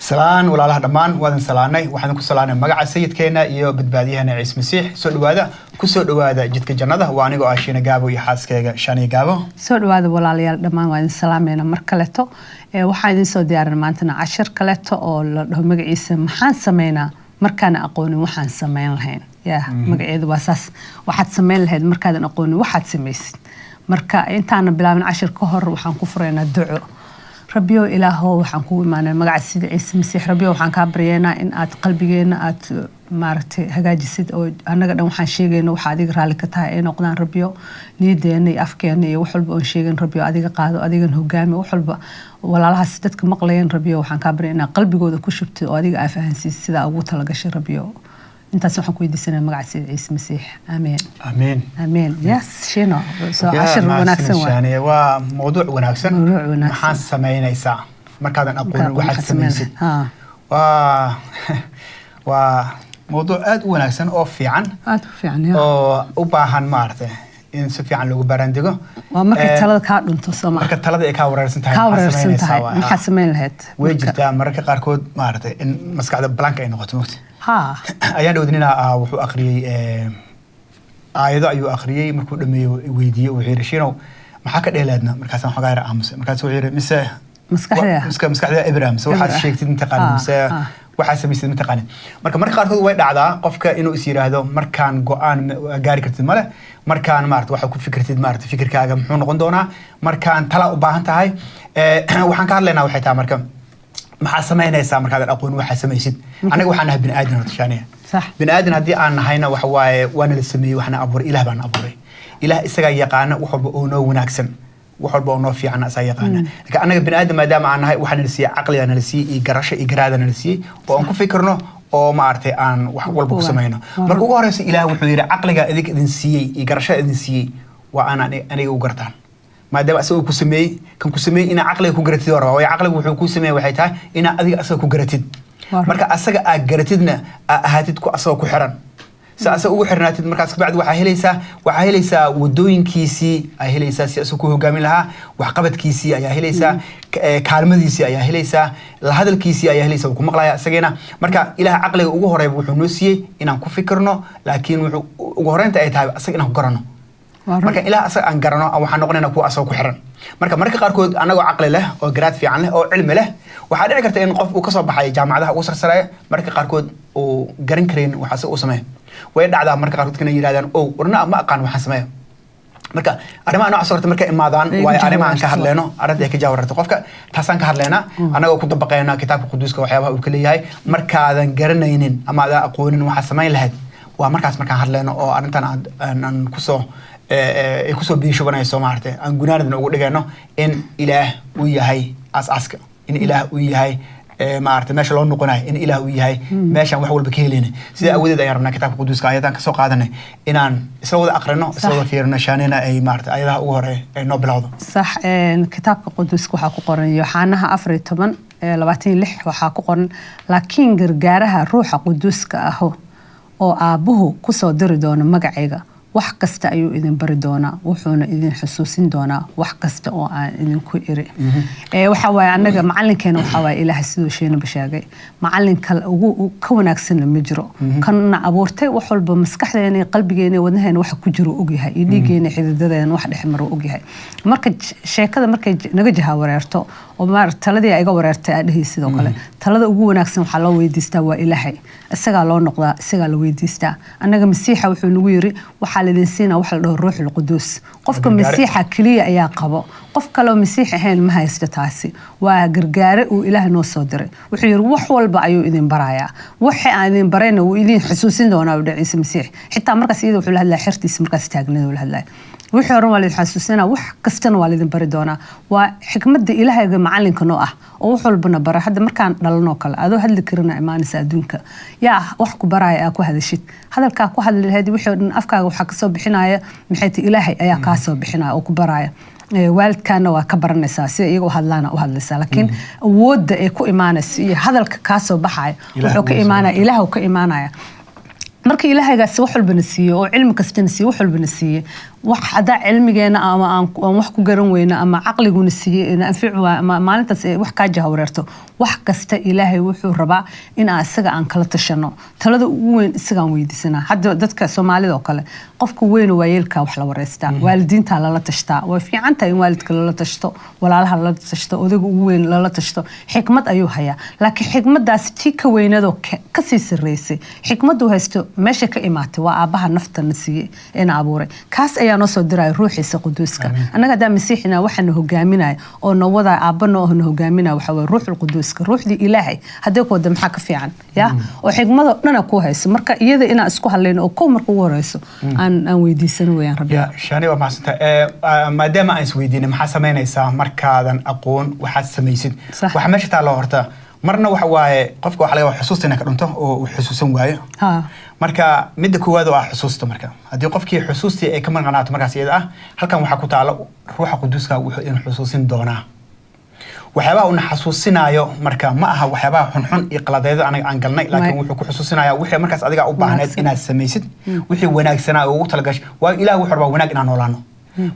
Salaan walaalaha dhammaan, waadan salaanay. Waxaan ku salaanay magaca Sayidkeena iyo badbaadiyahana Ciise Masiix. Soo dhawaada, kusoo dhawaada Jidka Jannada. Waa anigoo ah Shiina Gaabo iyo xaaskeyga Shani Gaabo. Soo dhawaada walaalayaal dhammaan, waa idin salaamayna mar kaleeto. Waxaan idin soo diyaarin maantana cashir kaleeto oo la dhaho magaciisa "Maxaan sameynaa markaan aqoonin waxaan sameyn lahayn?" Ya, magaceedu waa saas: waxaad sameyn lahayd markaadan aqoonin waxaad samaysid. Marka intaana bilaabin cashir ka hor, waxaan ku furaynaa duco. Rabbiyo Ilaaho, waxaan kugu imaanay magaca sida Ciise Masiix. Rabbiyo, waxaan kaa baryeynaa in aad qalbigeena aad maaragtay hagaajisid, oo annaga dhan waxaan sheegayno waxa adiga raalli ka tahay ay noqdaan. Rabbiyo, niyadeena iyo afkeena iyo wax walba oon sheegan, Rabbiyo, adiga qaado, adigan hogaami. Wax walba walaalahaas dadka maqlayeen, Rabbiyo, waxaan kaa baryay inaad qalbigooda ku shubtid oo adiga aa fahansiisid sidaa ugu talagashay. Rabbiyo, intaas waxaan ku weydiisanaya magaca sida Ciise Masiix. Amiin. Amiin. Amiin. Yes, Shino, soo cashir wanaagsan waa. Shani, waa mawduuc wanaagsan. Mawduuc wanaagsan. Maxaan samaynaysaa markaadan aqoonin waxaad samaysid? Ha. Waa mawduuc aada u wanaagsan oo fiican. Aada u fiican ya. Oo u baahan maaragtay in si fiican loogu baaraandego. Waa markay talada kaa dhunto, soo ma? Marka talada ay kaa wareersan tahay. Kaa maxaa wareersan samaynaysaa tahay. waay? Maxaa samayn lahayd? Way jirtaa mararka qaarkood maaragtay in maskaxda blank ay noqoto, mogta. Ayaan dhowd nina wuxuu akhriyey aayado ayuu akhriyey. Markuu dhameeyey weydiiyey, wuxuu yidhi, "Shinow, maxaa ka dheelaadna?" Markaasaan xogaa yar aamusay. Markaasu wuxuu yidhi, "Mise Maskaxda. Maskaxda ebra, mise waxaad Ebra. sheegtid mataqaanid, mise waxaad samaysid mataqaanid?" Marka marka qaarkood way dhacdaa qofka inuu is yidhaahdo markaan go-aan gaari kartid male, markaan maarata waxaad ku fikirtid, maarata fikirkaaga muxuu noqon doonaa, markaan tala u baahan tahay. Waxaan ka hadlaynaa waxay tahay marka, maxaa samaynaysaa markaadan aqoonin waxaa samaysid? Annaga waxaan nahay bini aadan horta, Shaaniya. Bini aadan haddii aan nahayna, waxa waaye waana la sameeyey, waxna abuuray Ilaah baana abuuray. Ilaah isagaa yaqaana wax walba oo noo wanaagsan, wax walba oo noo fiican isagaa yaqaana. Laakiin annaga bini aadan maadaama aan nahay, waxaa nala siiyey caqligaa nala siiyey iyo garasho iyo garaada nala siiyey oo aan ku fikirno oo maaragtay aan wax walba ku samayno. Marka ugu horeysa, Ilaah wuxuu yidhi, "Caqliga idinka idin siiyey iyo garashada idin siiyey waa aan aniga u gartaan." Maadaama asaga uu ku sameeyey, kan ku sameeyey inaa caqliga ku garatid waa rabaa. Waayo caqligu wuxuu kuu sameeyey waxay tahay inaa adiga asaga ku garatid. Marka asaga aad garatidna, aa ahaatid ku asaga ku xiran. Si asaga ugu xirnaatid, markaas kabacdi waxaa helaysaa wadooyinkiisii ayaa helaysaa, si asaga ku hogaamin lahaa, waxqabadkiisii ayaa helaysaa, kaalmadiisii ayaa helaysaa, la hadalkiisii ayaa helaysaa, wuu ku maqlaya isagiina. Marka Ilaah caqliga ugu horeyba wuxuu noo siiyey inaan ku fikirno, laakiin wuxuu ugu horeynta ay tahay asaga inaan ku garanno. Marka Ilaah asaga aan garano, waxaan noqonaynaa kuwa asaga ku xiran. Marka mararka qaarkood anagoo caqli leh oo garaad fiican leh oo cilmi leh, waxaa dhici karta in qof uu kasoo baxay jaamacadaha ugu sarsareeya mararka qaarkood uu garan karayn wax asaga uu sameeyo. Way dhacdaa marka qaarkood inay yidhahdaan, "O warna ma aqaan waxaan sameeyo." Marka arrimaha noocaas horta markay imaadaan, waayo arrimaha aan ka hadleyno, arrinta ay ka jaawararto qofka, taasaan ka hadleynaa, annagoo ku dabaqeyna kitaabka quduuska waxyaabaha uu ka leeyahay. Markaadan garanaynin ama aadan aqoonin waxaad samayn lahayd, waa markaas markaan hadleyno oo arrintan aan kusoo ay kusoo biishubanayso, maaragtay aan gunaanadna ugu dhigayno in Ilaah uu yahay aas-aaska, in Ilaah uu yahay maaragtay meesha loo noqonayo, in Ilaah uu yahay meeshaan wax walba ka helayna. Sidaa awadeed ayaan rabnaa kitaabka quduuska ayadan kasoo qaadanay inaan isla wada aqrino, isla wada fiirino, Shaanina ay maaragtay ayadaha ugu hore ay noo bilowdo. Sax. Kitaabka quduuska waxaa ku qoran Yooxanaha 14:26, waxaa ku qoran, "Laakiin gargaaraha, Ruuxa Quduuska aho, oo Aabbuhu kusoo diri doono magacayga, wax kasta ayuu idin bari doonaa, wuxuuna idin xusuusin doonaa wax kasta oo aan idinku iri." Waxa waaye annaga macalinkeena waxaa waaye Ilaahay, siduu Shiinaba sheegay. Macalin kale ugu ka wanaagsanna ma jiro. Kanna abuurtay wax walba, maskaxdeena iyo qalbigeena iyo wadnaheena waxa ku jiro ogyahay, iyo dhiiggeena iyo xididadeena wax dhex maro ogyahay. Marka sheekada markay naga jaha wareerto oo maaragta taladii iga wareertay aad dhihi, sidoo kale talada ugu wanaagsan waxaa loo weydiistaa waa Ilaahay. Isagaa loo noqdaa, isagaa la weydiistaa. Annaga Masiixa wuxuu nagu yiri, waxaa laidin siinaa waxa la dhaho Ruuxul Quduus. Qofka Gargaare. Masiixa keliya ayaa qabo, qof kaloo Masiix ahayn ma haysto. Taasi waa gargaare uu Ilaah noo soo diray. Wuxuu yiri, wax walba ayuu idin barayaa, waxa aan idin barayna wuu idin xusuusin doonaa, uu dhahay Ciise Masiix. Xitaa markaas iyada wuxuu la hadlaya xertiisa markaas taagnada uu la hadlaya. Wixii horan waa laidin xasuusinaa, wax kastana waa laidin bari doonaa. Waa xikmadda Ilaahayga macalinka noo ah oo wax walbana bara. Hadda markaan dhalanoo kale, adoo hadli karina imaanaysa adduunka. Yaa wax ku baraya aa ku hadashid? Hadalkaa ku hadli lahayd, wixii oo dhan afkaaga waxaa kasoo bixinaya, maxay tahay, Ilaahay ayaa kaa soo bixinaya oo ku baraya. Waalidkaana waa ka baranaysaa, sida iyaga u hadlaana u hadlaysaa, laakiin awoodda ay ku imaanayso iyo hadalka kaa soo baxaya Ilaah wuxuu ka uu soo imaanaya Ilaah ka imaanaya. Marka Ilaahaygaasi wax walbana siiye oo cilmi kastana siiye, wax walbana siiye. Wax haddaa cilmigeena ama aan wax ku garan weyno ama caqliguna siiyey ina anfici waayo ama maalintaas ay wax kaa jahawareerto, wax kasta Ilaahay wuxuu rabaa in aan isaga aan kala tashano. Talada ugu weyn isagaan weydiisanaa. Hadda dadka Soomaalida oo kale, qofka weyn oo waayeelka wax la wareystaa, waalidiinta lala tashtaa. Way fiican tahay in waalidka lala tashto, walaalaha lala tashto, odayga ugu weyn lala tashto. Xikmad ayuu hayaa, laakiin xikmadaas tii ka weynadoo kasii sarreysay, xikmaddu haysto meesha ka imaatay waa Aabbaha naftana siiyey eena abuuray. Kaas ayaa noo soo diraya Ruuxiisa Quduuska. Annaga haddaa Masiixina, waxaana hogaaminaya oo na wadaya, aabbana oo na hogaaminaya, waxaa waye Ruuxul Quduuska. Ruuxdii Ilaahay haddii ku wada, maxaa ka fiican ya oo xikmadoo dhana ku hayso? Marka iyada inaan isku hadlayno oo kow marka ugu horeyso aan weydiisano weyaan Rabbi. Ya Shani, waa mahadsantahay. Maadaama aan isweydiinay maxaa samaynaysaa markaadan aqoon waxaad samaysid, waxa meesha taalla horta marna waxa waaye qofka waxa laga yaabaa xusuusta inay ka dhunto oo uu xusuusan waayo. Marka midda koowaad oo ah xusuusta, marka haddii qofkii xusuustii ay ka maqnaato, markaas iyada ah halkan waxaa ku taalo Ruuxa Quduuska wuxuu idin xusuusin doonaa waxyaabaha uuna xasuusinaayo. Marka ma aha waxyaabaha xunxun iyo qaladeeda anaga aan galnay, laakiin wuxuu ku xusuusinaya wixii markaas adiga u baahneed Wanaagsan. inaad samaysid, wixii wanaagsanaa oo ugu talagashay. Waayo, Ilaah wuxuu rabaa wanaag inaan noolaano.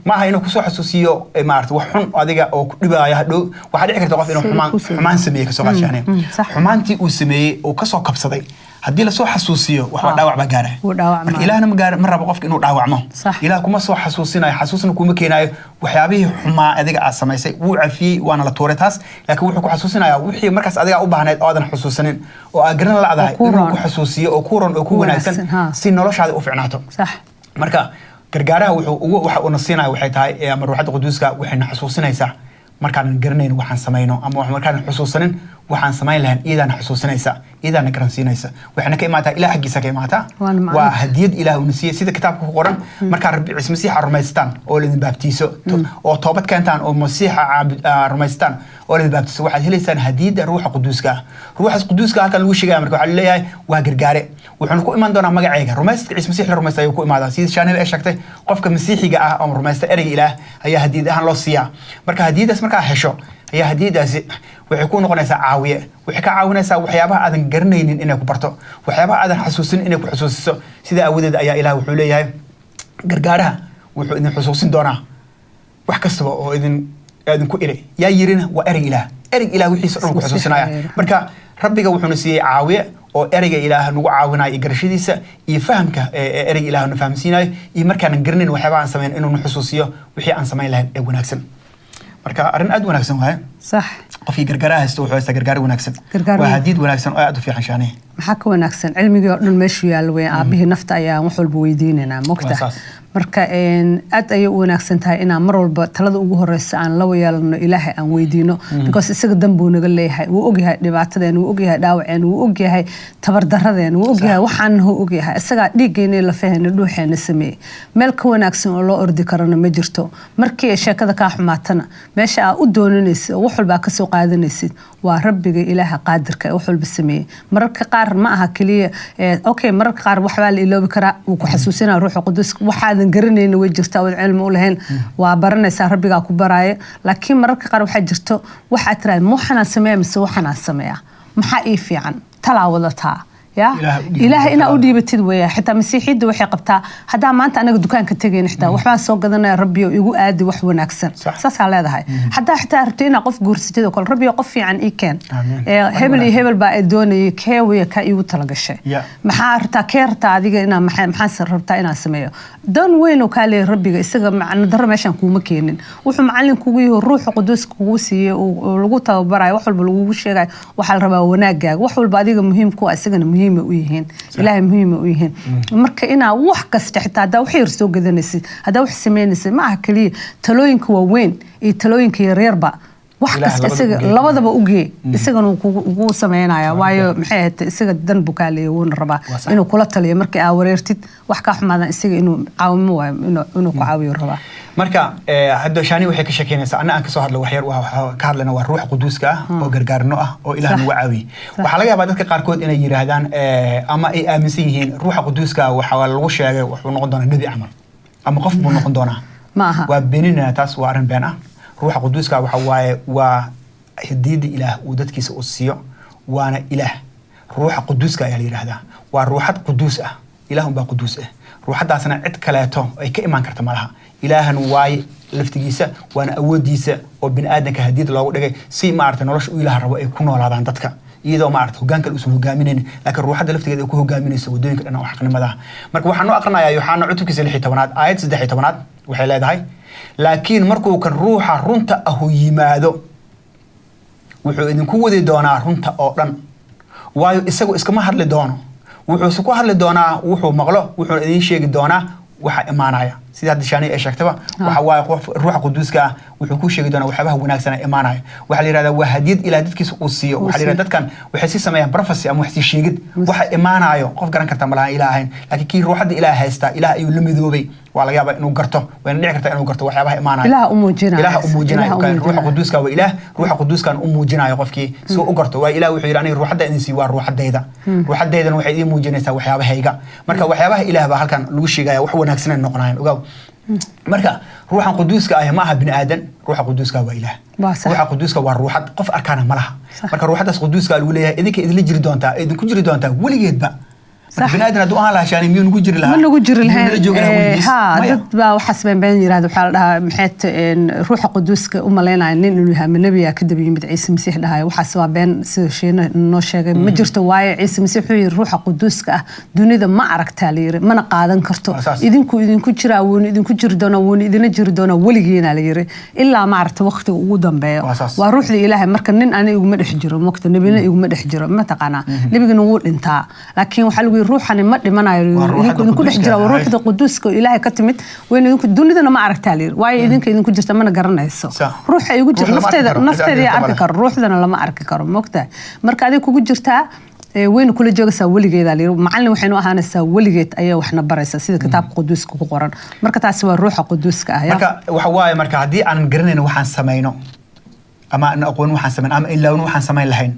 Ma aha inuu kusoo xasuusiyo maarata wax xun adiga oo ku dhibaayo. Hadhow waxaa dhici karta qof inuu Sida xumaan kusoo- xumaan sameeyey, kasoo qaad, xumaantii uu sameeyey oo kasoo kabsaday, haddii lasoo xasuusiyo, waxba dhaawac baa gaaraya. Wuu dhaawacmaya. Marka Ilaahna ma gaar ma rabo qofka inuu dhaawacmo. Ilaah kuma soo xasuusinayo, xasuusna kuma keenayo waxyaabihii xumaa adiga aad samaysay. Wuu cafiyey, waana la tuuray taas, laakiin wuxuu ku xasuusinayaa wixii markaas adiga u baahneed oo aadan xusuusanin oo aad garan la'dahay Oo kuu inuu roon. ku xasuusiyo oo ku ron oo ku Ku wanaagsan, wanaagsan, ha. si noloshaada u ficnaato. Marka gargaaraha wuxuu ugu waxa uuna siinaya waxay tahay ama Ruuxadda Quduuska waxayna xasuusinaysaa markaanan garanayn waxaan samayno ama markaanan xusuusanin waxaan samayn lahayn. Iyadaana xusuusinaysa, iyadaana garansiinaysa, waxayna ka imaataa Ilaah xaggiisa ka imaataa. Waana macallin. Waa hadiyad Ilaah uuna siiyey, sida kitaabka ku qoran: markaa Rabbi Ciise Masiixa rumaystaan oo laidin baabtiiso oo toobad keentaan oo Masiixa rumaystaan oo laidin baabtiiso, waxaad helaysaan hadiyadda Ruuxa Quduuska ah. Ruuxaas Quduuska halkan lagu sheegaya marka waxaa laleeyahay waa gargaare, wuxuuna ku iman doonaa magacayga. Rumaysadka Ciise Masiix la rumaysta ayuu ku imaadaa. Sida Shaaniba ay sheegtay, qofka Masiixiga ah oo rumaysta ereyga Ilaah ayaa hadiyad ahaan loo siiyaa. Marka hadiyadaas markaa hesho ayaa hadiyadaasi waxay ku noqonaysaa caawiye. Waxay ka caawinaysaa waxyaabaha aadan garanaynin inay ku barto, waxyaabaha aadan xasuusin inay ku xusuusiso. Sidaa aawadeed ayaa Ilaah wuxuu leeyahay gargaaraha wuxuu idin xusuusin doonaa wax kastaba oo idinku iri. Yaa yirina? Waa ereyga Ilaah. Ereyga Ilaah wixiisa dhan ku xusuusinaya. Marka Rabbiga wuxuuna siiyey caawiye oo ereyga Ilaah nagu caawinayo iyo garashadiisa iyo fahamka ee ereyga Ilaah na fahamsiinayo, iyo markaanan garanayn waxyaabaha aan samayn inuu na xusuusiyo wixii aan samayn lahayn ee wanaagsan. Marka arrin aad u wanaagsan waaye. Qofkii gargaaraha haysto wuxuu haystaa gargaar wanaagsan. Gargaar waa wanaagsan. Hadiyad wanaagsan oo aad u fiican, Shaanihi. Maxaa ka wanaagsan? Cilmigii oo dhan meeshuu yaallo weyn. Aabihii nafta ayaan wax walba weydiinaynaa, mogta? Waa saas. Marka aad ayay u wanaagsan tahay inaan mar walba talada ugu horeysa aan la yeelano, Ilaahay aan weydiino, because isaga dan buu naga leeyahay. Wuu ogyahay dhibaatadeena, wuu ogyahay dhaawaceena, wuu ogyahay tabardaradeen, wuu ogyahay waxaan huu ogyahay. Isagaa dhiiggeena iyo lafaheena, dhuuxeena sameeyey. Meel ka wanaagsan oo loo ordi karana ma jirto. Markii ay sheekada kaa xumaatana, meesha aa u doonanaysid oo wax walba aa kasoo qaadanaysid waa Rabbiga Ilaaha qaadirka ee wax walba sameeyey. Mararka qaar ma aha keliya okay, mararka qaar waxbaa la iloobi karaa, wuu ku xasuusinaa Ruuxa Quduuska. Waxaadan garanayna way jirtaa ood cilmi u lahayn, waa baranaysaa, Rabbigaa ku baraayo. Laakiin mararka qaar waxaa jirto waxaad tiraahda, ma waxanaan sameeya mise waxanaan sameeyaa? Maxaa ii fiican? Talaa wadataa ya Ilaah u dhiibatid. Ilaaha inaa u dhiibatid weeya. Xitaa Masiixiyadda waxay qabtaa, haddaa maanta anaga dukaanka tegayna, xitaa waxbaan soo gadanaya, "Rabbiyo, igu aadi wax wanaagsan." Saasaa leedahay. Haddaa xitaa rabto inaa qof guursatid oo kale, "Rabbiyo, qof fiican ii keen." Amiin. Hebel iyo hebel baa doonayay, kee weya kaa iigu talagashay? Maxaa rabtaa? Kee rabtaa adiga inaa maxaan rabtaa inaan sameeyo? Dan weyn oo kaa leeyahay Rabbiga. Isaga macno darro meeshaan kuuma keenin. Wuxuu macallin kugu yahay, Ruuxa Quduuska kugu siiyey oo lagu tababarayo, wax walba lagugu sheegayo, waxaa la rabaa wanaagaaga. Wax walba adiga muhiim ku ah isagana muhiima u yihiin, Ilaahay muhiima u yihiin. Marka inaa wax kasta, xitaa haddaa wax yar soo gadanaysid, haddaa wax samaynaysid, ma aha keliya talooyinka waaweyn iyo talooyinka yaryarba, wax Ilaah kasta labadaba isaga u geey. Labadaba u gee, isagana wuu kugu sameynaya. Waayo, maxay ahayd, isaga dan buu kaa leeyahay, wuuna rabaa Waa sax. inuu kula taliyo. Markii aa wareertid, wax kaa xumaadan, isaga inuu caawimo waayo, inuu ku caawiyo rabaa. Marka hadda Shaani waxay ka sheekeynaysaa, anna aan kasoo hadlo waxyar, waxaa ka hadlayna waa Ruux Quduuska ah oo gargaarno ah oo Ilaah nagu caawiyey. Waxaa laga yaabaa dadka qaarkood inay yidhaahdaan ama ay aaminsan yihiin Ruuxa Quduuska ah waxaa lagu sheegay wuxuu noqon doonaa nebi camal ama qof buu noqon doonaa. Ma aha. Waa beeninaya taas, waa arrin been ah. Ruuxa Quduuska waxa waaye waa hadiyadda Ilaah uu dadkiisa u siiyo, waana Ilaah. Ruuxa Quduuska ayaa la yidhaahdaa, waa ruuxad quduus ah. Ilaah unbaa quduus ah. Ruuxaddaasna cid kaleeto ay ka imaan karta malaha. Ilaahan waaye laftigiisa, waana awoodiisa oo bini aadanka hadiyad loogu dhigay si maarata nolosha u Ilaah rabo ay ku noolaadaan dadka, iyadoo maarata hoggaan kale uusan hogaaminaynin, laakiin ruuxadda laftigeeda ay ku hogaaminayso waddooyinka dhan oo xaqnimada ah. Marka waxaan noo aqrinayaa Yooxana cutubkiisa 16aad, aayad 13aad. Waxay leedahay: "Laakiin markuu kan ruuxa runta ahu yimaado, wuxuu idinku wadi doonaa runta oo dhan, waayo isagu iskama hadli doono, wuxuuse ku hadli doonaa wuxuu maqlo, wuxuuna idiin sheegi doonaa waxa imaanaya." Sida hadda Shaani ay sheegtaba, waxa waaye qof ruuxa quduuska ah wuxuu ku sheegi doonaa waxyaabaha wanaagsan ee imaanaya. Waxaa la yidhahdaa waa hadiyad Ilaah dadkiisa uu siiyo. Waxaa la yidhahdaa dadkan waxay sii sameeyaan prophecy ama wax sii sheegid. Waxa imaanayo qof garan karta malaha Ilaah ahayn, laakiin kii ruuxadda Ilaah haysta, Ilaah ayuu la midoobay, waa laga yaabaa inuu garto, wayna dhici kartaa inuu garto waxyaabaha imaanaya. Ilaah u muujinayo. Ilaah u muujinayo. Ilaah u Ruuxa muujinayo. quduuska waa Ilaah, ruuxa quduuskan u muujinayo qofkii si uu u garto. Waa Ilaah wuxuu yidhi: "Aniga ruuxadda idin sii waa ruuxaddayda, ruuxaddaydana waxay idiin muujinaysaa waxyaabahayga." Marka waxyaabaha Ilaah baa halkan lagu sheegaya, wax wanaagsan ay noqonayaan. Ogaaw marka ruuxan quduuska ah ma aha bini aadan, ruuxa quduuska waa Ilaah. Waa sax. Ruuxa quduuska waa ruuxad, qof arkaana ma laha. Sax. Marka ruuxaddaas quduuska lagu leeyahay idinka idinla jiri doontaa, idinku jiri doontaa weligeedba. Marka Sax. bini aadan hadduu ahaan lahaa, Shaani, miyuu nagu jiri lahaa? Ma nagu jiri Miyuu lahayn. nala joogi lahaa weligiis? Haa. Maya. Dad baa waxaas been yirahda. Waxaa la dhahaa maxay ruuxa quduuska u malaynaya nin inuu yahay ama nebiya kadib yimid Ciise Masiix dhahayo. Waxaas waa been, sida Shiina noo sheegay. Ma jirto, waayo Ciise Masiix wuxuu yiri ruuxa quduuska ah dunida ma aragtaa la yiri, mana qaadan karto. Waa saas. Idinku idinku jiraa, wuuna idinku jiri doonaa, wuuna idina jiri doonaa weligiina la yiri, ilaa maaragta waqtiga ugu dambeeyo. Waa saas. Waa ruuxda Ilaahay. Marka nin ani iguma dhex jiro mogta, nebina iguma dhex jiro, mataqaanaa, nebigana wuu dhintaa, laakiin waxaa lagu yiri ruuxani ma dhimanayo. Waa ruuxda idinku idinku dhex quduuska jira, waa ah. ruuxda quduuska oo Ilaahay ka timid wayna idinku, dunidana ma aragtaa la yiri, waayo idinka idinku jirta mana garanayso. Ruuxa igu jira Ruux lama arki nafteeda karo. Cid nafteeda yaa arki arki karta. karo, ruuxdana lama arki karo mogtahay. Marka adiga kugu jirtaa wayna kula joogaysaa weligeeda la yiri, macallin waxaynu ahaanaysaa weligeed, ayaa waxna baraysaa sida kitaabka quduuska ku qoran. Marka taasi waa ruuxa quduuska ah ya. Marka waxa waaye, marka haddii aanan garanayn waxaan samayno ama aan aqoonin waxaan samayn ama ilaawin waxaan samayn lahayn,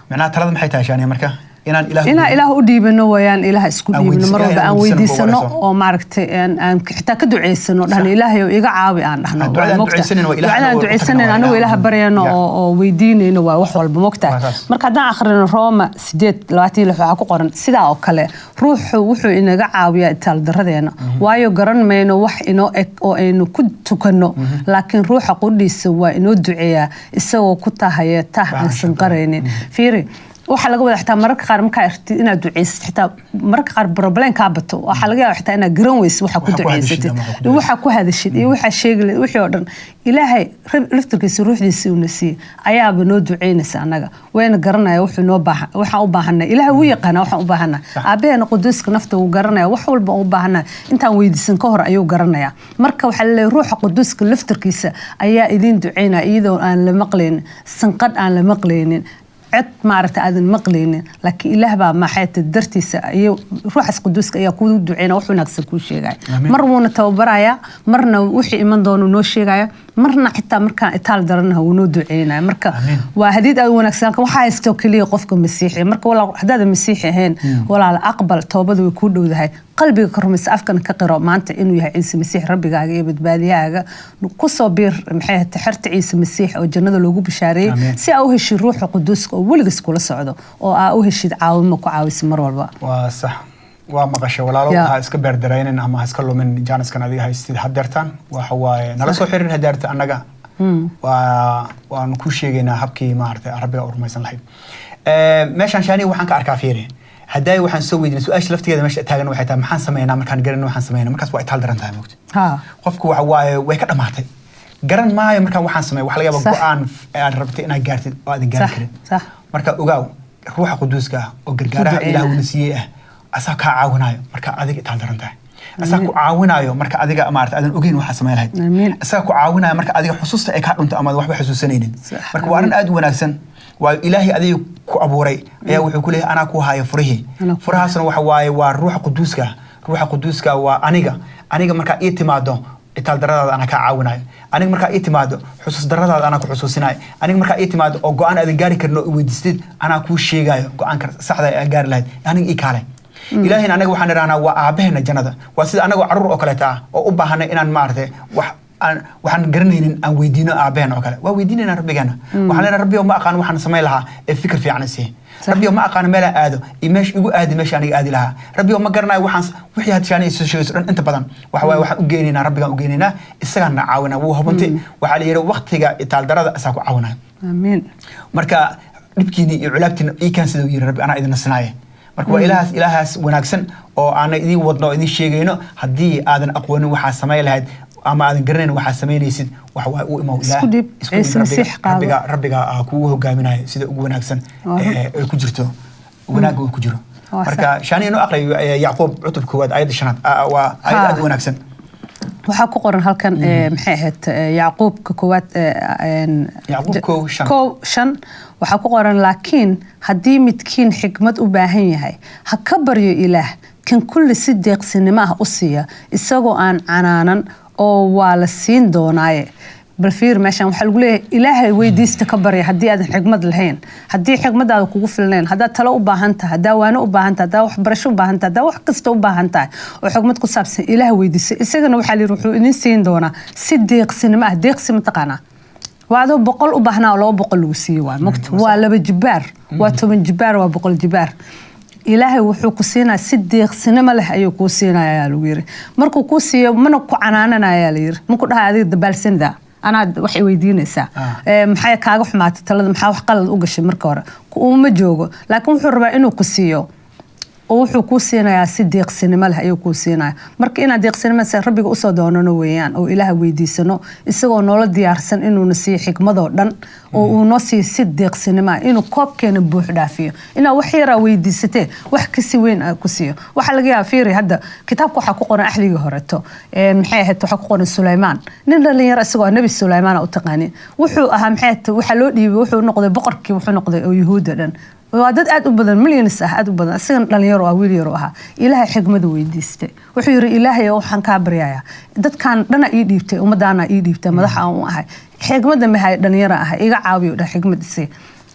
macnaha talada maxay tahay, Shaaniya? Marka inaan Ilaah inaan Ilaah u dhiibano wayaan, Ilaah isku Aan dhiibno mar walba, Ilaah aan weydiisano weydiisano oo maaragtay aan xitaa ka duceysano, dhahno "Ilaahay oo iga caawi" aan dhahno. Ah, ducadaan Waa mogtahay. ducaysanayno waa Ilaah Ducadaan anagoo u tagno, ducaysanayno waa anagoo Ilaah Ilaah baryano oo weydiinayno waa wax walba mogtahay. Waa saas. Marka haddaan akhrino Rooma 8:26, waxaa ku qoran: "Sidaa oo kale ruuxu wuxuu inaga caawiyaa itaaldarradeena, waayo garan mayno wax inoo eg oo aynu ku tukanno, laakiin ruuxa qudhiisa waa inoo duceeyaa isagoo ku tahaya tah aan sanqaraynin." Fiiri, waxaa laga wadaa xitaa mararka qaar markaa aragtid inaad duceysid, xitaa mararka qaar problem kaa bato, waxaa laga yaabaa xitaa inaad garan weysid waxa ku Waxa ku hadashid duceysatid ama waxa ku waxa ku hadashid iyo waxa sheegi lahayd, wixii oo dhan Ilaahay laftirkiisa ruuxdiisa uuna siiyey ayaaba noo duceynaysa annaga, wayna garanaya wuxuu noo baahan, waxaan u baahanay. Ilaahay wuu yaqaanaa waxaan u baahanay. Aabbaheena quduuska nafta wuu garanaya wax walba u baahanay, intaan weydiisan ka hor ayuu garanaya. Marka waxaa laleeyahay ruuxa quduuska laftirkiisa ayaa idiin duceynaya iyadoo aan la maqlaynin sanqadh, aan la maqlaynin cod maaragta aadan maqlaynin, laakiin Ilaah baa maxayta dartiisa iyo ruuxaas quduuska ayaa kuu duceyna, wax wanaagsan kuu sheegaya. Amiin. Mar wuuna tababarayaa, marna wixii iman doonu noo sheegaya, marna xitaa markaan itaal daranaha wuu noo duceynaya. Marka Amiin. waa hadiid aad u wanaagsan waxaa haysto keliya qofka masiixi. Marka walaal, haddaadan masiixi ahayn, walaal aqbal toobada, way kuu dhowdahay. Qalbiga ka rumaysa, afkana ka qiro maanta inuu yahay Ciise Masiix rabbigaaga iyo badbaadiyahaaga. Kusoo biir maxay ahayd xerta Ciise Masiix oo jannada loogu bishaareeyey, Amiin. si aa u heshid ruuxa quduuska oo weligiis kula socdo oo aa u heshid caawimo ku caawisa mar walba. Waa sax, waa maqashay walaalo. Ha iska beerdaraynin ama ha iska lumin jaaniskan adiga haystid hadeertaan. Waxa waaye nala soo xiriir hadeerta, annaga waanu ku sheegaynaa habkii maaragtay rabbiga u rumaysan lahayd. Meeshaan Shaani waxaan ka arkaa, fiiri, haddaay waxaan soo weydiinay su-aasha laftigeeda meesha taagan waxay tahay: maxaan sameynaa markaan garan waxaan sameynaa? Markaas waa itaal daran tahay mogta. Qofku waxa waaye way ka dhamaatay, garan maayo markaan waxaan sameeyo. Waxa laga yaabaa go'aan aad rabtay inaad gaartid oo aadan gaari karin. Marka ogaaw ruuxa quduuska ah oo gargaaraha Ku duceynaya. Ilaah uuna siiyey ah asaa kaa caawinayo marka adiga itaal daran tahay, asaa ku caawinayo marka adiga maarata aadan ogeyn waxaa samayn lahayd, asaa ku caawinayo marka adiga xusuusta ay kaa dhunto ama aadan waxba xusuusanaynin. Marka waa arrin aad u wanaagsan, waayo Ilaahay adiga ku abuuray ayaa wuxuu ku leeyahay: "Anaa ku haayo furihii." Anaa ku Furahaasna waxa waaye waa ruuxa quduuska ah. Ruuxa quduuska waa aniga. Aniga markaa ii timaado itaal daradaada anaa kaa caawinayo, aniga markaa ii timaado xusuus daradaada anaa ku xusuusinayo, aniga markaa ii timaado oo go'aan aadan gaari karin oo i weydiistid anaa kuu sheegayo go'aanka saxda ee aad gaari lahayd. Aniga ii kaale. Ilaahayna anaga waxaan idhahnaa waa aabbaheena jannada, waa sida anagoo carruur oo kaleeta ah oo u baahanay inaan maaragtay wax Waxaan garanaynin aan weydiino aabaheen oo kale, waa weydiinaynaa rabbigeena. Waxaan leenahay, "Rabbi, ma aqaan waxaan samayn lahaa ee fikir fiican isii. Rabbi, ma aqaan meelaan aado iyo meesha igu aadi, meesha aniga aadi lahaa. Rabbi, ma garanayo waxaan." Wixii had Shaani soo sheegayso dhan inta badan waxa waaye waxaan u geynaynaa rabbigaan u geynaynaa, isagaan na caawinaa. Wuu hubantay, waxaa la yidhi waqtiga itaaldarada isaa ku caawinaya. Amiin. Marka dhibkiini iyo culaabtiina ii kaan sida uu yiri rabbi, anaa idin nasinaaye. Marka waa ilaahaas wanaagsan oo aana idiin wadno oo idiin sheegayno. Haddii aadan aqoonin waxaa samayn lahayd ama aadan garanayn waxaa samaynaysid, waxa waa u imow Ilaah. Isku dhiib, Isku dhiib. Ciise Masiix qaado. Rabbiga kugu hogaaminayo sida ugu wanaagsan Waa run. ee ku jirto wanaagga uu ku jiro. Waa sax. Marka Shaani inoo aqriyo Yacquub cutub koowaad ayadda shanaad. Waa ayad aad u wanaagsan. Waxaa ku qoran halkan, maxay ahayd, Yacquubka koowaad Yacquub 1:5. 1:5 waxaa ku qoran: "Laakiin haddii midkiin xikmad u baahan yahay, ha ka baryo Ilaah, kan kulli si deeqsinimo ah u siiya isagoo aan canaanan, oo waa la siin doonaaye." Bal fiir meeshan waxaa lagu leeyahay: Ilaahay weydiista, ka barya haddii aadan xikmad lahayn, haddii xikmadaada kugu filnayn, haddaad talo u baahan tahay, haddaa waano u baahan tahay, haddaa waxbarasho u baahan tahay, haddaa wax kasta u baahan tahay oo xikmad ku saabsan, Ilaah weydiisa. Isagana waxaa la yidhi wuxuu idin siin doonaa si deeqsinimo ah. Deeqsi ma taqaanaa? Waa adoo 100 u baahnaa oo 200 lagu siiye. Waa mogta, waa laba jibaar, waa 10 jibaar, waa 100 jibaar. Ilaahay wuxuu ku siinaya si deeqsinimo leh ayuu kuu siinaya ayaa lagu yiri. Markuu kuu siiyo, mana ku canaananaya la yiri, maku dhaha adiga dabaalsanida anaad wax i weydiinaysaa. Maxay kaaga xumaatay talada? Maxaa wax qalad u gashay marka hore? Uma joogo, laakiin wuxuu rabaa inuu ku siiyo oo wuxuu kuu siinayaa si deeqsinimo leh ayuu kuu siinaya. Marka inaad deeqsinimo si rabbiga usoo doonano weeyaan oo Ilaah weydiisano, isagoo noola diyaarsan inuuna siiyo xikmadoo dhan oo uu noo siiyo si deeqsinimo ah, inuu koobkeena buux dhaafiyo, inaad wax yaraa weydiisatee wax kasi weyn ku siiyo. Waxaa laga yaaba, fiiri hadda kitaabka waxaa ku qoran axdigii horeto, maxay ahayd, waxaa ku qoran Sulaymaan, nin dhalinyaro isagoo ah, Nebi Sulaymaan u taqaanin, wuxuu ahaa, maxay ahayd, waxaa loo dhiibay, wuxuu noqday boqorkii, wuxuu noqday oo Yuhuudda dhan. Waa dad aad u badan, millions ah, aad u badan. Isagana dhalinyaro ah, wiil yaro ahaa. Ilaahay xikmadu weydiistay. Wuxuu yiri, "Ilaahay, waxaan kaa baryayaa dadkan dhana ii dhiibtay, ummadaana ii dhiibtay, madaxa aan u ahay, xikmadda mahay, dhalinyaro ahay, iga caawiyo dhah, xikmad isii."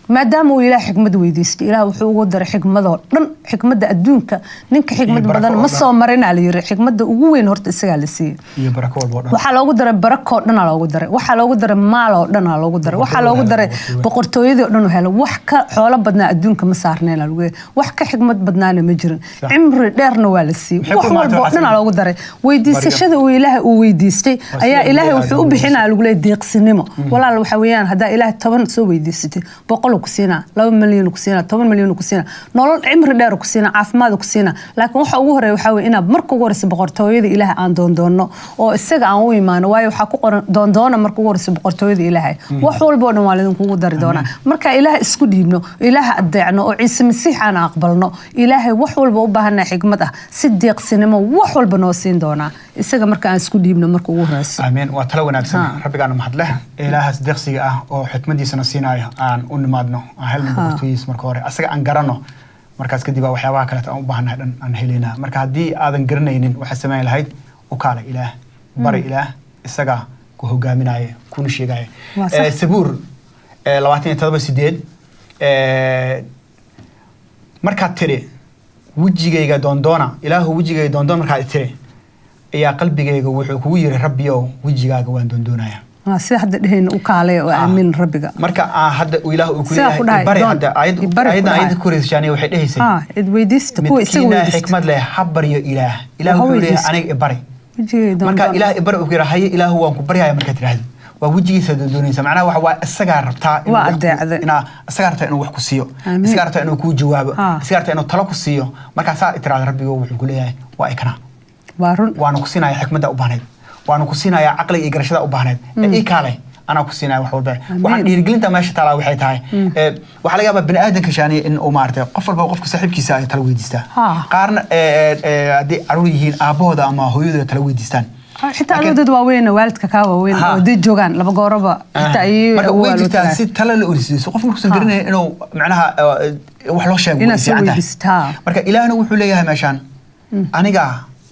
Maadaama uu Ilaah xikmad weydiistay, Ilaah wuxuu ugu daray xikmadoo dhan, xikmadda adduunka. Ninka xikmad Iyo barako badan oo ma dhan. soo marinaa la yiri. Xikmadda ugu weyn horta isagaa la siiyey. Iyo barako walba oo dhan. Waxaa loogu daray barako oo dhan aa loogu daray, waxaa loogu daray maal oo dhan aa loogu daray, waxaa loogu daray boqortooyadii oo dhan u helay. Wax ka xoolo badnaa adduunka ma saarneen aa lagu leeyahay. Wax ka xikmad badnaana ma jirin. Cimri dheerna waa la siiyey. Maxay ku Wax imaatay walba oo dhan aa waxaas? loogu daray weydiisashada uu Ilaahay uu weydiistay. Waa Ayaa sida Ilaahay Ilaahay wuxuu u aad bixinaa lagu leeyahay deeqsinimo. Walaal, waxa weeyaan haddaa Ilaahay 10 soo weydiisatay, 100 ku siinaa, 2 milyan ku siinaa, 10 milyan ku siinaa, nolol cimri dheer ku siinaa, caafimaad ku siinaa. Laakiin waxa ugu horeeya waxaa weeye inaad marka ugu horeysa boqortooyada Ilaahay aan doondoonno oo isaga aan u imaano. Waayo, waxaa ku qoran: doondoona marka ugu horeysa boqortooyada Ilaahay, wax walba oo dhan waa laidinkugu dari doonaa. Marka Ilaahay isku dhiibno, Ilaaha adeecno oo Ciise Masiix aan aqbalno, Ilaahay wax walba u baahanaa xikmad ah si deeqsinimo wax walba noo siin doonaa isaga, marka aan isku dhiibno marka ugu horeyso. Amiin, waa talo wanaagsan. Rabbigaana mahad leh, Ilaahaas deeqsiga ah oo xikmadiisana siinayo aan u nimaadno, aan helno boqortooyadiisa marka hore, asaga aan garanno. Markaas kadib baa waxyaabaha kaleeto aan u baahannahay dhan aan helaynaa. Marka haddii aadan garanaynin waxaad samayn lahayd, u kaalay Ilaah, bari Ilaah, isaga ku hogaaminaya kuna sheegaya. Waa sax. Sabuur 27:8, markaad tiri "Wejigayga doondoona, Ilaahu wejigayga doondoon," markaad tiri ayaa qalbigayga wuxuu kugu yiri, "Rabbiyow, wejigaaga waan doondoonayaa." Waa sida hadda dhehayna, u kaalay oo aamin rabbiga. Marka aan hadda uu Ilaah uu ku Sidaa ku leeyahay dhahay, bari doon. hadda ayad Ibari ku ayadna dhahay. ayadda ku horeysa Shaaniya waxay dhehaysay cid weydiista, kuwa isaga midkiina weydiista xikmad leh ha baryo Ilaah. Ilaah Ha wuxuu leeyahay weydiisto. aniga ibari. Wejigayga Marka doondoon. Ilaah ibari uu ku yidhaa, haye Ilaahu, waan ku baryaya markaad tidhaahdo, waa wejigiisa doondoonaysa. Macnaha waxa waa isagaa rabtaa inuu Waa wax ku- adeecday. inaa isagaa rabtaa inuu wax ku siiyo. Amiin. Isagaa rabtaa inuu kuu jawaabo. Isagaa rabtaa inuu talo ku siiyo. Markaasaa tiraahdo, Rabbigo wuxuu ku leeyahay waa ikana. Waa run. Waanu ku siinaya xikmadda u baahnayd, waanu ku siinayaa caqliga iyo garashada u baahnayd ee ii kaalay, anaa ku siinaya wax walba. Waxaan dhiirigelinta meesha taalaa waxay tahay, waxaa laga yaabaa bini aadanka, Shaaniya, in uu maaragtay qof walba qofka saaxiibkiisa ay tala weydiistaa. Qaarna haddii caruur yihiin, aabbahooda ama hooyadooda tala weydiistaan. Xitaa Laakiin- adoo dad waaweyn, waalidka kaa waaweyn oo dad joogaan laba gooroba xitaa ayay Marka way waa loo jirtaa tagaa. si tala la orisiiso qof markuusan garanaya inuu macnaha wax loo sheego Inaad way soo fiican tahay. weydiisato, ha. Marka Ilaahna wuxuu leeyahay meeshaan aniga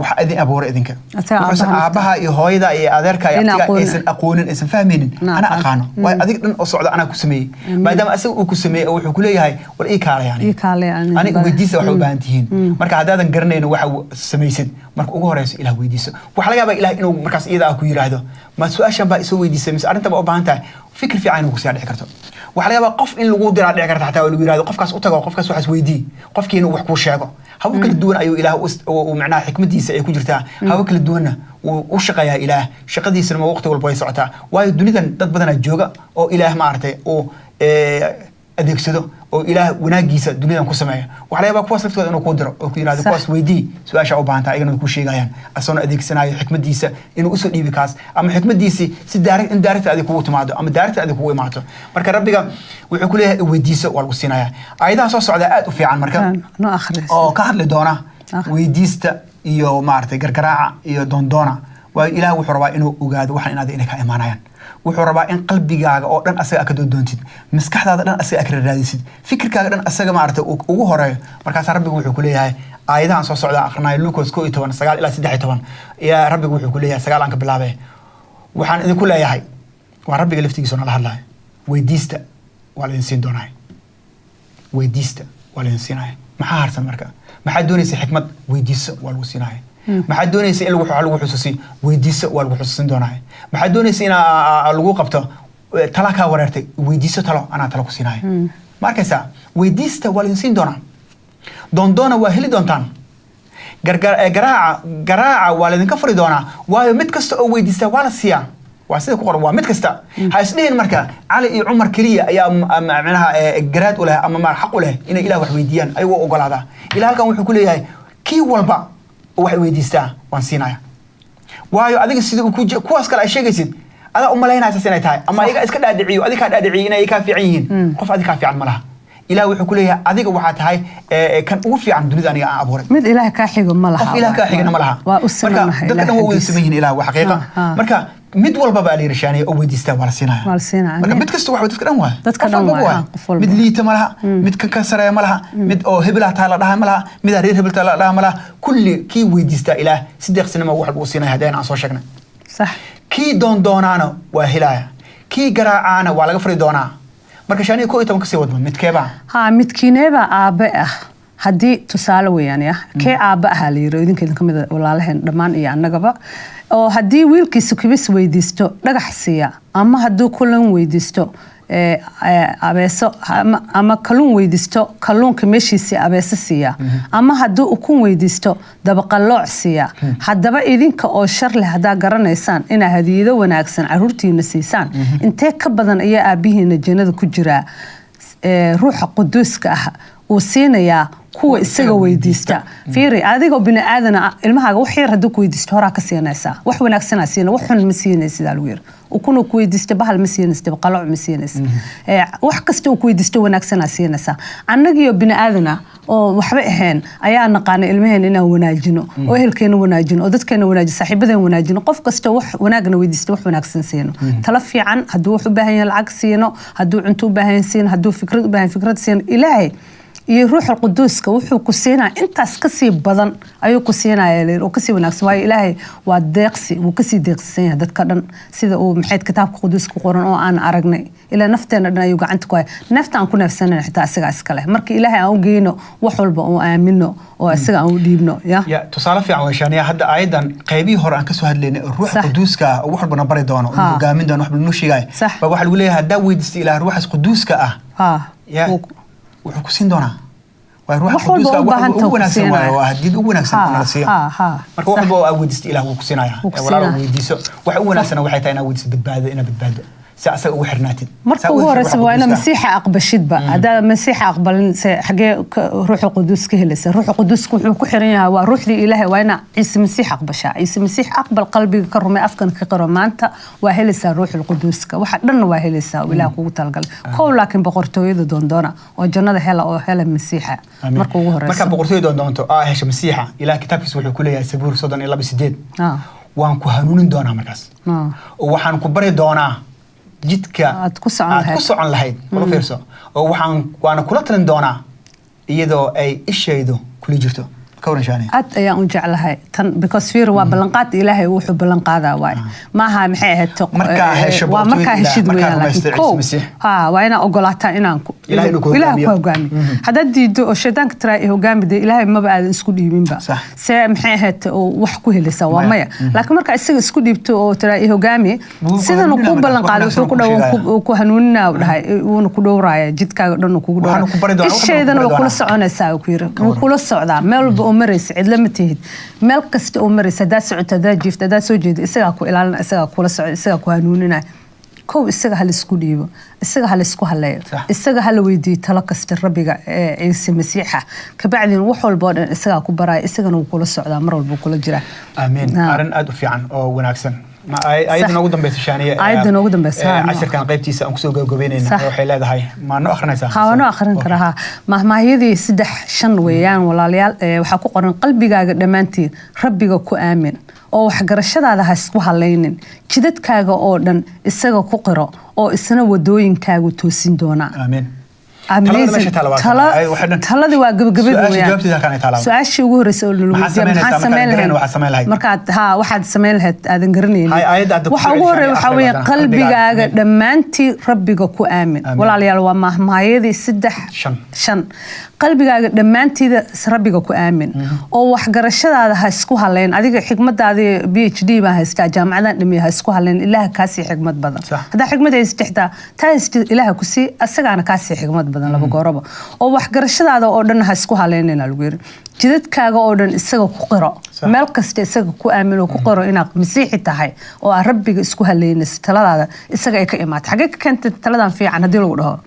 Waxa idin abuuray idinka. Asaga wuxuusan aabbaha. Aabbaha iyo hooyada iyo adeerka iyo Ina abtiga aqoonin. Aysan aqoonin, aysan fahmaynin. Na ana aqaan. Aqaano waayo adig dhan oo socda anaa ku sameeyey. Maadaama asaga uu ku sameeyey oo wuxuu ku leeyahay, war ii kaalay ani. Ii kaalay ani. Aniga weydiisa waxay u baahan tihiin. Marka haddaadan garanayno waxa samaysid, marka ugu horeyso Ilaah weydiiso. Waxaa laga yaabaa Ilaah inuu markaas iyada ah ku yiraahdo, ma su-aashan baa isoo weydiisay mise arrintan baa u baahan tahay? Fikir fiican inuu kusiyaa dhici karto. Waxaa laga yaabaa qof in lagu diraa dhici karta xataa, oo lagu yiraahdo, qofkaas u tago, qofkaas waxaas weydii, qofkii inuu wax kuu sheego. Habab kala duwan ayuu Ilaah u macnaha xikmadiisa ay ku jirtaa. Habab kala duwanna wuu u shaqeeyaa Ilaah. Shaqadiisana ma waqti walba way socotaa, waayo dunidan dad badanaa jooga oo Ilaah maaragtay uu adeegsado oo Ilaah wanaagiisa dunidan ku sameeyo. Waxaa laga yaabaa kuwaas laftooda inuu kuu diro oo ku yiraahdo, kuwaas weydii su-aasha u baahan tahay, ayagana way kuu sheegayaan, asagoona adeegsanayo xikmadiisa inuu usoo dhiibi kaas ama xikmadiisi si direct, indirect adig kugu timaado ama direct adig kugu imaato. Marka Rabbiga wuxuu ku leeyahay, weydiiso, waa lagu siinayaa. Aayadaha soo socda aad u fiican marka noo akhris. Oo ka hadli doona weydiista iyo maaragtay gargaraaca iyo doondoona, waayo Ilaah wuxuu rabaa inuu ogaado waxaan inaad inay ka imaanayaan. Wuxuu rabaa in qalbigaaga oo dhan asaga ka doondoontid, maskaxdaada dhan asaga ka raadisid, fikirkaaga dhan asaga maaragtay ugu horeeyo. Markaasaa Rabbigu wuxuu ku leeyahay aayadahan soo socda akhrinayo, Lucas 11:9 ilaa 13. Yaa Rabbigu wuxuu ku leeyahay, 9 aan ka bilaabay: Waxaan idinku leeyahay, waa Rabbiga laftigiisa nala hadlayo, weydiista, waa laidin siin doonaa. Weydiista, waa laidin siinaya. Maxaa harsan marka? Maxaad doonaysa? Xikmad weydiiso, waa lagu siinaya. Maxaad doonaysa? In lagu wax lagu xusuusiyo weydiiso, waa lagu xusuusin doonaa. Maxaad doonaysa? In lagu qabto tala kaa wareertay weydiiso talo, anaa talo ku siinaya. Ma arkaysaa? Weydiista, waa laidin siin doonaa. Doondoona, waa heli doontaan. Garaaca, garaaca, waa laydinka furi doonaa. Waayo mid kasta oo weydiista waa la siiyaa. Waa sida ku qoran, waa mid kasta. Ha isdhihin marka Cali iyo Cumar keliya ayaa macnaha garaad u leh ama xaq u leh inay Ilaah wax weydiiyaan, ayagoo ogolaadaa. Ilaah halkan wuxuu ku leeyahay, kii walba oo wax weydiistaa waan siinaya. Waayo adiga sida uu ku kuwaas kale ay sheegaysid, adaa u malaynaya saas inay tahay, ama ayaga iska dhaadhiciyo, adiga kaa dhaadhiciyo inay kaa fiican yihiin. Qof adiga kaa fiican ma laha. Ilaah wuxuu ku leeyahay, adiga waxaa tahay kan ugu fiican dunida aniga aan abuuray. Mid Ilaah kaa xigo ma laha. Qof Ilaah kaa xigana ma laha. Waa u Marka simanahay dadka dhan waa wada xaggiisa. siman yihiin Ilaah, waa xaqiiqa. Marka mid walba baa la yidhi shaaniya oo weydiistaa waa la siinaya. Waa la siinaya, Marka amiin. mid kasta waxa dadka dhan waay. Dadka Qof dhan walba waay, waay. qof walba. Mid liita ma laha, mid ka sareeya ma laha, mid oo hebelaa taa la dhaha ma laha, midaa reer hebel taa la dhaha ma laha. Kulli kii weydiistaa Ilaah si deeqsinimo wax lagu siinaya, haddaan aan soo sheegnay. Kii doondoonaana waa helaya, kii garaacaana waa laga furi doonaa. Marka shaaniya 11 kasii wadma, midkeebaa? Ha, midkiineebaa aabe ah haddii, tusaale weeyaan, ya kee aabbe ahaa la yiri idinka idinka mid a walaalaheen dhammaan iyo annagaba, oo haddii wiilkiisu kibis weydiisto dhagax siiya, ama hadduu kulan weydiisto abeeso, ama kalluun weydiisto kalluunka meeshiisii abeeso siiya, ama hadduu ukun weydiisto dabaqalooc siiya? Haddaba idinka oo shar leh haddaa garanaysaan inaa hadiyado wanaagsan caruurtiina siisaan, intee ka badan ayaa aabbihiina jannada ku jiraa Ruuxa Quduuska ah uu siinayaa kuwa isaga weydiista? Fiiri, adigoo bini aadana, ilmahaaga wax yar hadduu ku weydiisto horaa ka siinaysaa, wax wanaagsanaa siina, wax xun ma siinaysidaa lagu yiri. Ukunuu ku weydiisto bahal ma siinaysid, dabaqalooc ma siinaysid. Wax kasta uu ku weydiisto wanaagsanaa siinaysaa. Annagiyo bini aadana oo waxba ahayn ayaa naqaana ilmaheena inaan wanaajino, oo ehelkeena wanaajino, oo dadkeena wanaajino, saaxiibadeen wanaajino, qof kasta wax wanaagna weydiisto wax wanaagsan siino, talo fiican hadduu wax u baahan yahay lacag siino, hadduu cunto u baahan yahay siino, hadduu fikrad u baahan yahay fikrad siino. Ilaahay iyo Ruuxa Quduuska wuxuu ku siinaya intaas kasii badan ayuu ku siinaya oo kasii wanaagsan, waayo Ilaahay waa deeqsi, wuu kasii deeqsisan yahay dadka dhan, sida uu maxayd kitaabka Quduuska ku qoran oo aan aragnay. Ilaa nafteena dhan ayuu gacanta ku haya, nafta aan ku neefsanayna xitaa isagaa iska leh. Marka Ilaahay aan u geyno wax walba oo aamino oo isaga aan u dhiibno ya. Ya, tusaale fiican waa shaaniya. Hadda aayadan qaybihii hore aan kasoo hadlaynay oo Ruuxa Quduuska ah oo wax walbana bari doono oo hogaamin doono, wax walba noo sheegaya, baa waxaa lagu leeyahay, haddaa weydiista Ilaah Ruuxaas Quduuska ah, ya wuxuu ku siin doonaa. Waa Ruuxa Wax walba Quduuska u wax baahan ugu tahay ku wanaagsan waaye, siinaya. waa hadiyad ugu wanaagsan oo nala siiyo. Marka wax walba oo aad weydiista Ilaah wuu ku siinaya. Wuu ku Walaalo, siinaya. weydiiso. Waxa ugu wanaagsan waxay tahay inaad weydiiso badbaado, inaad badbaado si asaga ugu xirnaatid. Marka Saa ugu u heshid horeysa Ruuxa waa ina Quduuska ah. Masiixa aqbashidba. Haddaad Masiixa aqbalin, se xagee Ruuxa Quduus ka helaysa? Ruuxa Quduuska wuxuu ku xiran yahay waa ruuxdii Ilaahay. Waa ina Ciise Masiix aqbashaa. Ciise Masiix aqbal, qalbiga ka rumay, afkan ka qiro, maanta waa helaysaa Ruuxul Quduuska. Waxa dhanna waa helaysaa oo Ilaah kugu talagalay kow. Laakiin boqortooyada doondoona oo jannada hela oo hela Masiixa. Amiin. Marka ugu horeysa. Marka boqortooyada doondoonto aa hesho Masiixa, Ilaah kitaabkiisa wuxuu ku leeyahay Sabuur 32:8, waan ku hanuunin doonaa markaas oo waxaan ku bari doonaa jidka Aad ku socon aad lahayd. ku socon lahayd. Kula fiirso, oo waxaan waana kula talin doonaa iyadoo ay ishaydu kula jirto. Ka waran, Shaani? Aad ayaan u jeclahay tan, because fiir, waa ballanqaad Ilaahay wuxuu ballan qaadaa waay. Maaha, maxay ahayd? Markaa hesho waa markaa boqortooyada Ilaah, heshid markaa weeyaan, rumaysto laakiin Ciise kow Masiix. Ha, waa inaa ogolaataa inaan Ilaahay inuu ku Ilaah ku hogaamiyo. hogaamiyo. Haddaad diido oo shaydaanka tiraa i hogaami, dee Ilaahay maba aadan isku dhiibinba. See, maxay ahayd, oo wax ku helaysaa waa Maya. maya. Laakiin markaa isaga isku dhiibto oo tiraa i hogaami, Wuu ku sidanu hanuuninaa kuu ballan markaas, qaaday, wax wuxuu ku wanaagsan dhaw kuu sheegaya. ku hanuuninaa u dhahay, wuuna ku dhowraaya jidkaaga dhan uu kugu Waxaanu ku bari dhowraya. doonaa, wax badan ku Isheedana bari waa kula doonaa. soconaysaa, uu ku yiri. Wuu kula socdaa meel walba oo maraysa, cidla ma tihid. Meel kasta oo maraysa, haddaad socoto, haddaad jiifto, haddaad soo jeedo, isagaa ku ilaalina, isagaa kula socda, isagaa ku hanuuninaya. Kow, isaga ha laisku dhiibo, isaga ha laisku haleeyo, isaga ha la weydiiyo talo kasta Rabbiga ee Ciise Masiixa. Kabacdina wax walba oo dhan isagaa ku baraya, isagana wuu kula socdaa, mar walba wuu kula jiraa. Aamiin. Arrin aad u fiican oo wanaagsan. Ayadda noogu dambeysa, Shaaniye. Aayadda noogu dambeysa, ha, no. Cashirkan qaybtiisa aan kusoo gabagabeynayna waxay leedahay, ma noo akhrinaysaa? Ha, waa noo akhrin karaa. Ha, Mahmaahyadii 3:5 weeyaan, walaalayaal. Waxaa ku qoran: "Qalbigaaga dhammaantiin Rabbiga ku aamin, oo waxgarashadaada ha isku halaynin. Jidadkaaga oo dhan isaga ku qiro, oo isna wadooyinkaagu toosin doonaa." Aamiin. Amazing. Talada meesha taala waa tan. Ay, waxay Taladii waa gabagabadii Su-aasha weeyaan. jawaabteeda halkaan ay taalaa. Su-aashii ugu horreysay oo lala Maxaa weydiiyey, samaynaysaa maxaa markaad samayn garanaynin lahayd? waxaad samayn lahayd? Markaad, ha, waxaad samayn lahayd aadan garanaynin. Hay, aayadda hadda ku Waxa soo ugu celi, horreeya Shaani, waxaa akhri weeye badan. qalbigaaga Qalbigaaga. dhammaantii Rabbiga ku aamin. Aamin. Walaalayaal, waa Mahmaayadii 3 5. 5. Qalbigaaga dhammaantiida Rabbiga ku aamin, oo waxgarashadaada ha isku halayn. Adiga xikmadaadii PhD baan haystaa, jaamacadan dhamiya, ha isku halayn. Ilaaha kaasii xikmad badan. Haddaa xikmad haysatid, xitaa taa haysatid, Ilaaha ku sii, asagaana kaasii xikmad badan laba gooroba. Oo waxgarashadaada oo dhan ha isku halaynayna lagu yiri. Jidadkaaga oo dhan isaga ku qiro. Meel kasta isaga ku aamin oo ku qiro inaad Masiixi tahay, oo aad Rabbiga isku halaynayso, taladaada isaga ay ka imaatay. Xagee ka keentay taladan fiican haddii lagu dhaho?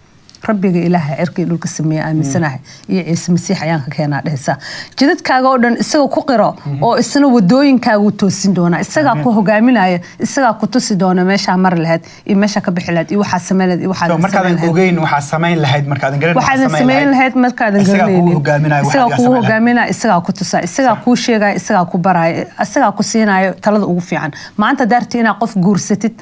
Rabbiga Ilaaha cirka iyo dhulka sameeye aaminsanahay iyo Ciise Masiix ayaan ka keenaa dhehaysaa. Jidadkaaga oo dhan isaga ku qiro, oo isna wadooyinkaagu toosin doonaa. Isagaa ku hogaaminaya, isagaa ku tusi doona meeshaa mari lahayd iyo meeshaa ka bixi lahayd iyo waxaa samayn lahayd iyo waxaad So, markaadan ogeyn waxaa samayn lahayd, markaadan garanin waxaadan samayn lahayd, markaadan isagaa kugu garanaynin, hogaaminaya waxaad isagaa adiga kugu samayn lahayd. hogaaminaya, isagaa ku tusaa, isagaa kuu sheegaya, isagaa ku baraya, isagaa ku siinaya talada ugu fiican. Maanta daarti inaad qof guursatid,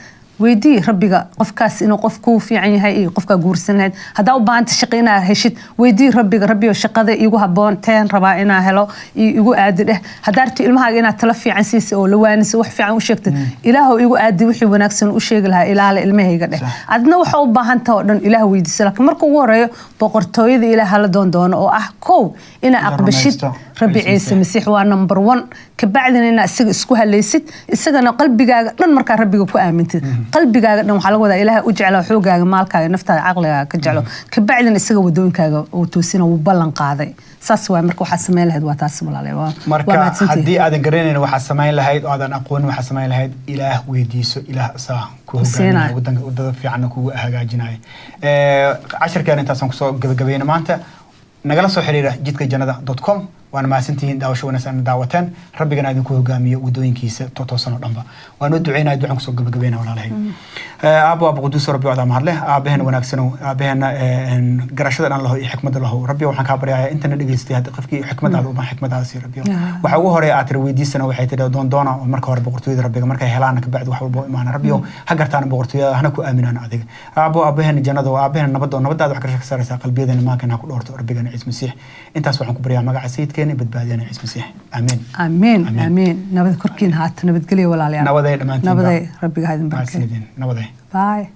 weydii Rabbiga qofkaas inuu qof kuu fiican yahay iyo qofkaa guursan lahayd. Haddaa u baahanta shaqo inaad heshid, weydii Rabbiga: "Rabbiyo, shaqada iigu habboon teen rabaa inaa helo, iyo igu aadi," dheh. Haddaa rabti ilmahaaga inaad talo fiican siisa oo la waaniso, wax fiican u sheegtid, "Ilaahow, igu aadi wixii wanaagsan u sheegi lahaa ilaale ilmahayga," dheh. Adna waxa u baahan taha oo dhan Ilaah weydiiso, laakiin marka ugu horeeyo boqortooyada Ilaah hala doon doono, oo ah kow inaa La aqbashid rumaysto Rabbi Ciise Ciise Masiix, waa number one. Kabacdina inaa isaga isku halaysid, isagana qalbigaaga dhan markaa Rabbiga ku aamintid. Qalbigaaga dhan waxaa laga wadaa Ilaahay u jeclaa xoogaaga, maalkaaga, naftaada, caqligaaga ka jeclo. Kabacdina isaga wadooyinkaaga uu toosina, wuu ballan qaaday. Saas waay. Marka waxaad samayn lahayd waa taas, walaalayaal. Waa Marka mahadsantihiin. haddii aadan garanayn waxaad samayn lahayd oo aadan aqoonin waxaad samayn lahayd, Ilaah weydiiso. Ilaah isaa ku hogaaminaya, Siinaya. wadanka wadada fiicanna kugu hagaajinaya. Cashirkeena intaasaan kusoo gabagabayna maanta. Nagala soo xiriira jidkajannada.com. Waana mahadsantihiin daawasho wanaagsan daawateen. Rabbigana idinku hogaamiyo wadooyinkiisa toosan oo dhanba. Waa noo duceynaya, ducaan kusoo gabagabayna, walaalahay. Aabbo, Aabbo quduus, Rabbi wadaa mahadleh. Aabaheena wanaagsanow, aabaheena garashada dhan laho iyo xikmadda laho, Rabbi waxaan kaa baryayaa intana dhegeystay hadda qofkii xikmadaada u baahan xikmadaada sii, Rabbi. Waxa ugu horeeya aad tiri weydiisana waxay tiri doondoona oo marka hore boqortooyada Rabbiga markay helaan, kabacdi wax walba u imaana. Rabbiyo, ha gartaana boqortooyada, hana ku aaminaan adiga. Aabbo, aabaheena jannada oo aabaheena nabadda oo nabadaada wax garasho ka saaraysaa, qalbiyadeena maankana ha ku dhoorto Rabbigeena Ciise Masiix. Intaas waxaan ku baryaa magaca Sayidkeena, badbaadiyana Ciise Masiix. Aamiin. Amiin, amiin. Nabad korkiin haata, nabadgelyo, walaalayaal. Nabaday dhammaantiin. Nabaday, Rabbiga ha idin barkeeyo. Mahadsanidin, nabaday. Bye.